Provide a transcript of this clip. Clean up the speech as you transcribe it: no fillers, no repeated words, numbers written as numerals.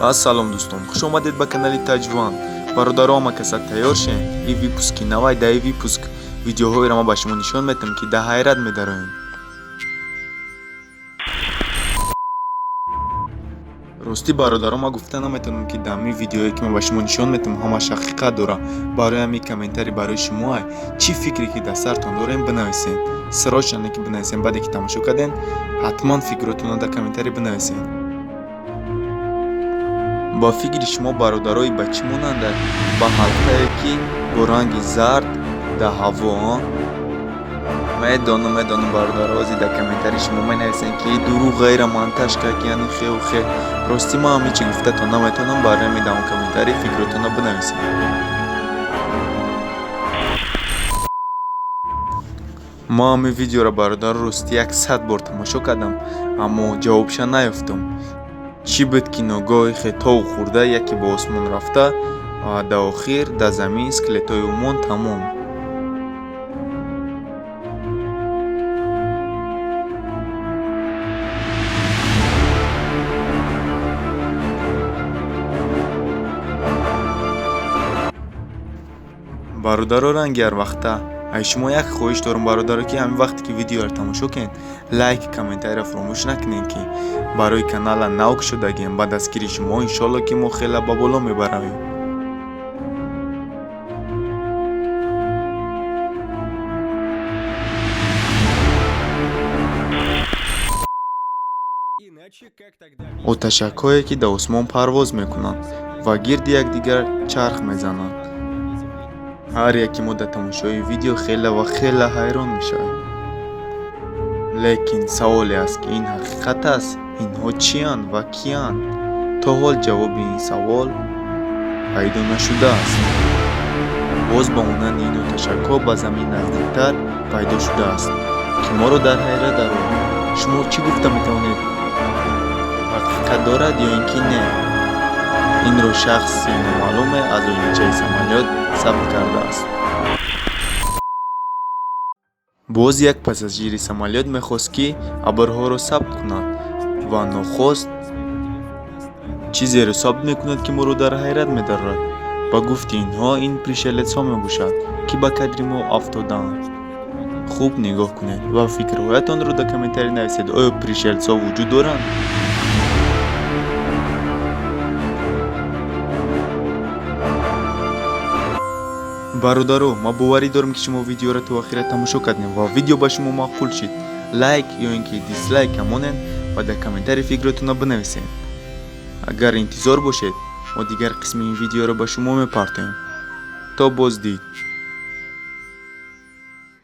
Ассалом, дӯстон, хуш омадед ба канали Таҷван. Бародаро, ҳама каса тайёр шен. И выпуски навай, даи выпуск видеоҳоеро ман ба шумо нишон метам, ки да ҳайрат медароем. Ростӣ, бародаро, ман гуфта наметавонам, ки дар ҳамин видеое, ки ман ба шумо нишон метам, ҳамаш ҳақиқат дора. Барои ҳамин комментарий барои шумоай. Чӣ фикре ки дар сартон дорем, бинависед. Срочно ки бинависем. Баъде ки тамошо кардем, ҳатман фикротонро дар комментарий бинависед. Ба фикри шумо, бародарои, ба чӣ монандад? Ба ҳалқае, ки бо ранги зард дар ҳаво. Медонам, медонам, бародаро, ҳозир дар комментарий шумо менависем, ки дурӯғ, ғайра монтаж кард, яъне хеу хе. Ростӣ, ман ҳам ҳечи гуфтатон наметавонам. Барои ҳамин дар он комментарий фикротонро бинависед. Ман ҳамин видеоро, бародаро, ростӣ 100 бор тамошо кардам, аммо ҷавобша наёфтам. Чӣ буд, ки ногоҳи хе тов хӯрда, яке ба осмон рафта, дар охир дар замин скелетҳои ӯ монд, тамом. Бародаро, ранги ҳарвақта ай шумо як хоҳиш дорам, бародаро, ки ҳамин вақте ки видеоро тамошо кунед, лайк, комментарийро фаромӯш накунед, ки барои канала нав шудагием. Ба дастгири шумо, иншоалло, ки мо хеле ба боло мебаравем. Оташакҳое, ки дар осмон парвоз мекунанд ва гирди якдигар чарх мезананд. Ҳар яке мо дар тамошои видео хеле ва хеле ҳайрон мешавем. Лекин саволе аст, ки ин ҳақиқат аст? Инҳо чиянд ва киянд? То ҳол ҷавоби ин савол пайдо нашудааст. Боз ба монанди ин оташакҳо ба замин наздиктар пайдо шудааст, ки моро дар ҳайрат даровард. Шумо чӣ гуфта метавонед? Ҳақиқат дорад ё ин ки не? Инро шахси номаълуме аз оиначаи самолёт сабт кардааст. Боз як пассажири самолёт мехост, ки абрҳоро сабт кунад, ва нохост чизеро сабт мекунад, ки моро дар ҳайрат медарорад. Ба гуфти инҳо, ин пришелецҳо мебошад, ки ба кадри мо афтодаанд. Хуб нигоҳ кунед ва фикрҳоятонро дар комментарий нависед. Оё пришелцҳо вуҷуд доранд? Бародаро, ман боварӣ дорам, ки шумо видеоро то охира тамошо кардем ва видео ба шумо маъқул шид. Лайк ё ин ки дислайк монед ва дар комментарий фикротонро бинависед. Агар интизор бошед, мо дигар қисми ин видеоро ба шумо мепартоем. То боздид.